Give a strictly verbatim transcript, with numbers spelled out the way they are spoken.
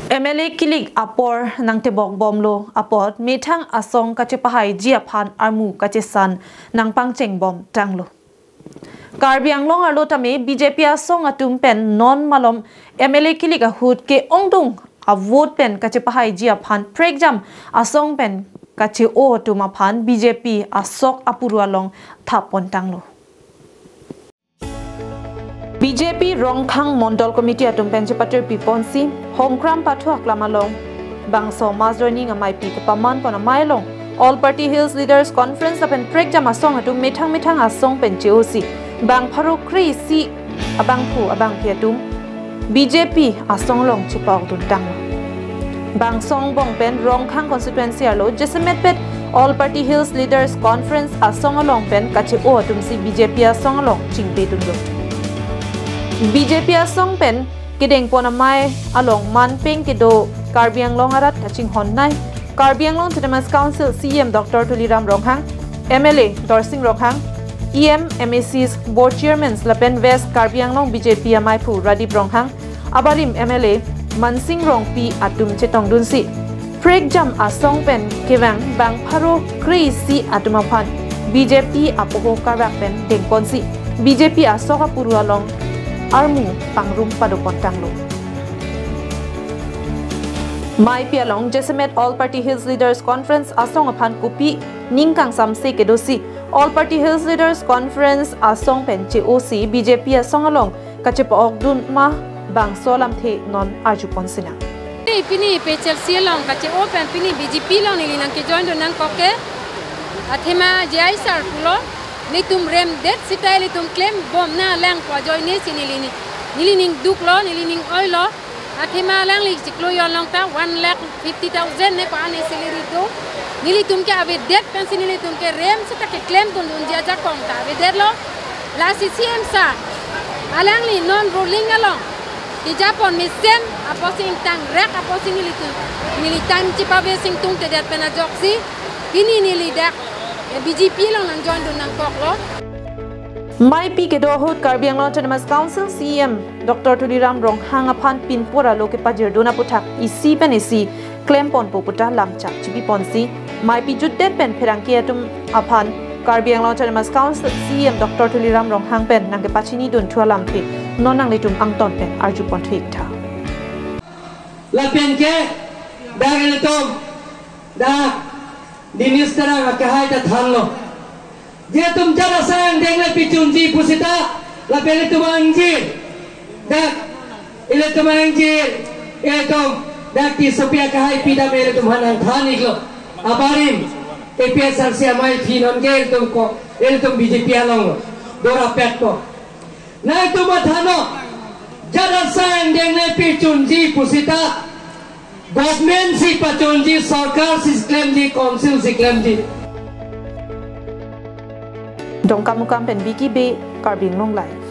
M L A kilik apor nangtebok bomlo apot methang asong kachepahaiji aphan armu kachesan nangpangcheng bomtanglo. Karbi Anglong arlo tame B J P asong atum pen non malom M L A kilik ahut ke-ongdung avote pen kachepahaiji aphan prekjam asong pen kache-o atum aphan B J P asok apuru along thappontanglo. B J P Rongkhang Mondol Committee atum pen chepatirpiponsi Hongkram Pathu Aklam along bangso mass joining ameipi kepamanpon amei along All Party Hills Leaders Conference lapen prekjam asong atum methang methang asong pen che-osi bang pharo kre-isi abangphu abangphi atum B J P asong along chepa-okduntanglo. Bangso angbong pen Rongkhang constituency arlo jasemetpet All Party Hills Leaders Conference asong along pen kache-o atumsi B J P asong along chingpedunlo. B J P asong pen kedengpon amei along manpeng kedo Karbi Anglong arat kachinghonnei Karbi Anglong Autonomous Council C E M Doctor Tuliram Ronghang, M L A Dorsing Ronghang, E M, M A Cs, Board Chairmans lapen West Karbi Anglong B J P ameiphu Radip Ronghang, abarim M L A Mansing Rongpi atum chetongdunsi prekjam asong pen kevang bang pharo kre-isi atum aphan B J P apoho karvak pen dengponsi B J P asok apuru along armu pangrum padopontanglo. Meipi along jasemet All Party Hills Leaders Conference asong aphan kopi ning kangsamse kedosi All Party Hills Leaders Conference asong pen che-osi B J P asong along kachepa-okdun ma bangso alamthe non arjuponsinang. Pini P H L C along kache-o pen pini B J P along neli nangkejoindun nangkok ke. Athema J I sir pulo, nelitum remdet sita nelitum klembom nanglang pu ajoinesi neli ni, neli ning duklo, neli ning oilo. Athema alangli chiklo jon along ta one lakh fifty thousand ne ko-an salary do. Nelitum ke avedet pensi nelitum ke rem sita keklemdundunji ajakong ta avedetlo. Lasi C E M sir, alangli non ruling along kejapon mesen apotsi ingtangrek apotsi nelitum, neli time chipave singtungtedet pen ajoksi pini neli dak, eh, B J P along nangjoindun nangkoklo. Meipi kedo ahut Karbi Anglong Autonomous Council C E M Doctor Tuliram Ronghang aphan pinpur alo kepajirdun aputhak isi pen isi klemponpo puta lamchak chipiponsi meipi jutdet pen pherangke atum aphan Karbi Anglong Autonomous Council C E M Doctor Tuliram Ronghang pen nangkepachinidunthu alamthe non nanglitum angton pen arjuponthu-iktha. Lapen ke dak ilitum dak Dinesh Terang akehai ta thanlo. Jetum jara sayang deng le pichunji pusita lapen ilitum angjir. Dak ilitum angjir, ilitum dak Tissopi akehai pidam ilitum hanang than-iklo. Abarim A P H L C ameiphi non ke ilitum ko, ilitum B J P along dorapetpo. Nangtum mathanon, jara sayang deng le pichunji pusita government si pachunji, sorkar si klemji, council si klemji. Dongkamukam pen Vicky Bey, Karbi Anglong Live.